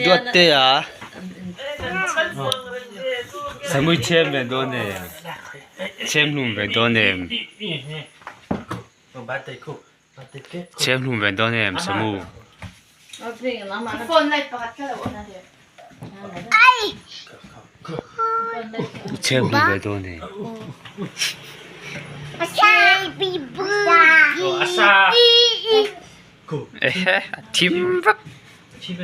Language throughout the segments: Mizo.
Duattea Samui chhem ve dawn em chhem hlum ve dawn em chhem hlum ve dawn em Samu. Chhem hlum ve dawn em. Ehe a thim vak. Happy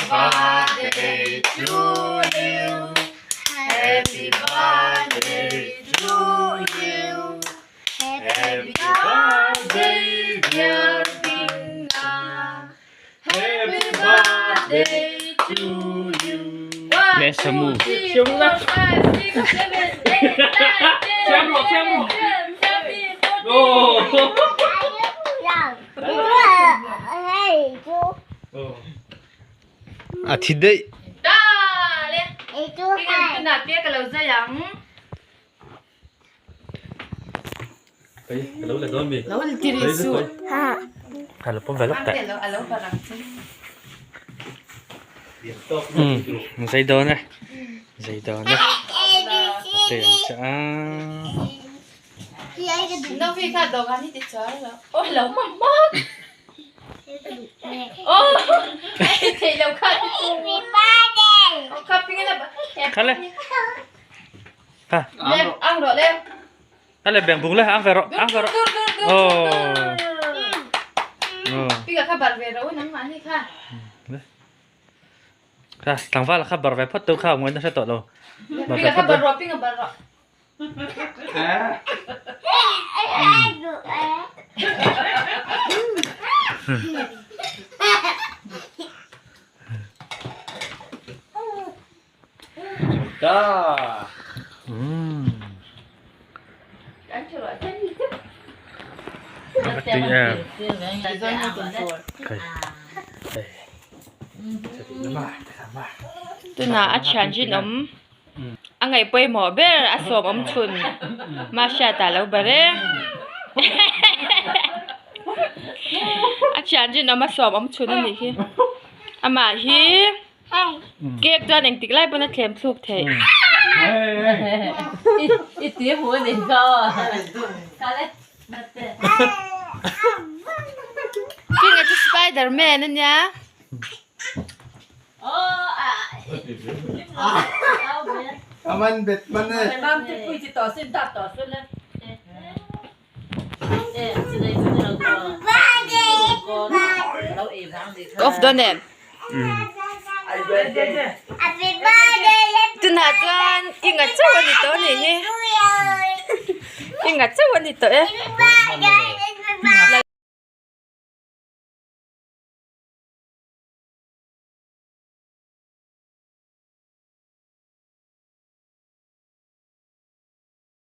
birthday to you Happy birthday to you Happy birthday dear Pinga Happy birthday to you Le Samu. A thi daih. Zei dawn e zei dawn e te ang che a Khale Ha. Khale beng bung le ang ve rawh ang ve rawh. Oh. Kha tlangval kha bar ve phawt tu kha ngawi nasa tawh lo. Bar ve phawt tu. Tunah a thian rinawm a ngaih pawimawh ber a sawm awm chhun mahriat ah lo ber e a thian rinawm a sawm awm chhun a nih hi amah hi. Cake chuan engtik lai pawn a thlem thluk theih. Kinga chu Spiderman a nia. Ka off dawn em? Tunah chuan i nghat chauh a ni tawh a nih hi. I nghat chauh a ni tawh e.